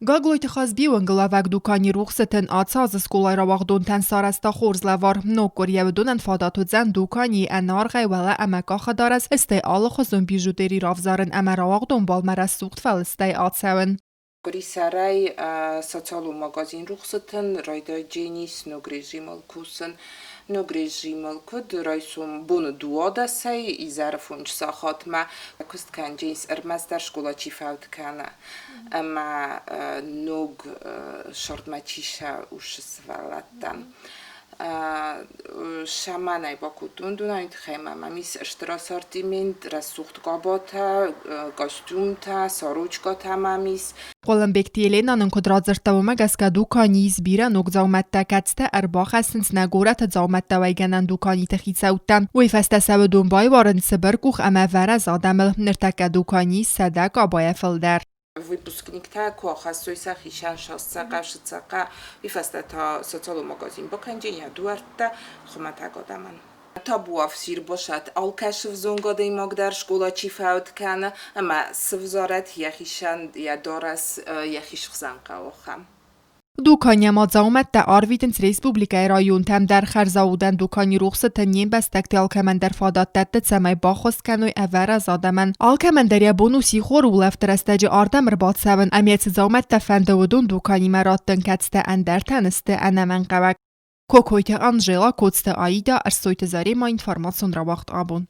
Гаглойты Хазби уынгылӕвӕг дукани рухсытӕн ацы азы скъолайы рауагъдонтӕн сарӕзта хорз лӕвар. Ног къуырийӕ уыдонӕн фадат уыдзӕн дуканийы ӕнӕаргъӕй уӕлӕ ӕмӕ къахыдарӕс, стӕй алыхуызон бижутери равзарын ӕмӕ рауагъдон балмӕ рӕсугъд фӕлыстӕй ацӕуын. Къуырисӕрӕй социалон магазин рухсытӕн райдайдзӕнис ног режимыл кусын. Ног режимыл куыд райсом боны дыууадӕсӕй изӕры фондз сахатмӕ куыст кӕнджынц ӕрмӕстдӕр скъола чи фӕуд кӕны ӕмӕ ног сӕрдмӕ чи сӕ усы сывӕллӕттӕн. Сӕмӕнӕй бакодтон дунайы тыххӕй ӕмӕ мӕм ис стыр ассортимент, рӕсугъд къабатӕ, костюмтӕ, сорочкӕтӕ мӕм ис. Хъуылымбегты Елена нын куыд радзырдта, уымӕ гӕсгӕ дуканийы ис бирӕ ног дзаумӕттӕ, кӕцытӕ ӕрбахӕссынц нӕ горӕты дзаумӕттӕуӕйгӕнӕн дуканиты хицӕуттӕ. Уый фӕстӕ сӕ уыдон байуарынц цыбыркъух ӕмӕ вӕрӕз адӕмыл. Ныртӕккӕ дуканийы 100 къабайӕ фылдӕр. Выпускниктӕ куы ахӕссой сӕхицӕн сӕ цӕхъа, уый фӕстӕ та социалон магазин бакӕнджын йӕ дуӕрттӕ хуымӕтӕг адӕмӕн. Табуафсир босат алкӕцы взонг адӕймаг дӕр скъола чи фӕуд кӕны ӕмӕ сывзарӕд йӕхицӕн йӕ дарӕс йӕхи схзӕн хъӕуы ахӕм. Дуканиӕмӕ дзаумӕттӕ арвитынц республикӕйы районтӕм дӕр. Хӕрзаудӕн дукани рухсыты не мбӕстӕгты алкӕмӕн дӕр фадат дӕтты, цӕмӕй баххуыс кӕной ӕвӕрӕз адӕмӕн. Алкӕмӕн дӕр йӕ бон у сихор улӕфты рӕстӕджы ардӕм ӕрбацӕуын ӕмӕ цы дзаумӕттӕ фӕнды, уыдон дуканимӕ раттын, кӕцытӕ ӕндӕртӕн сты ӕнӕмӕнгхъӕуӕг. Кокойты Анжела, Коцты Аида, Ӕрсойты Зарема, информацион рауагъд абон.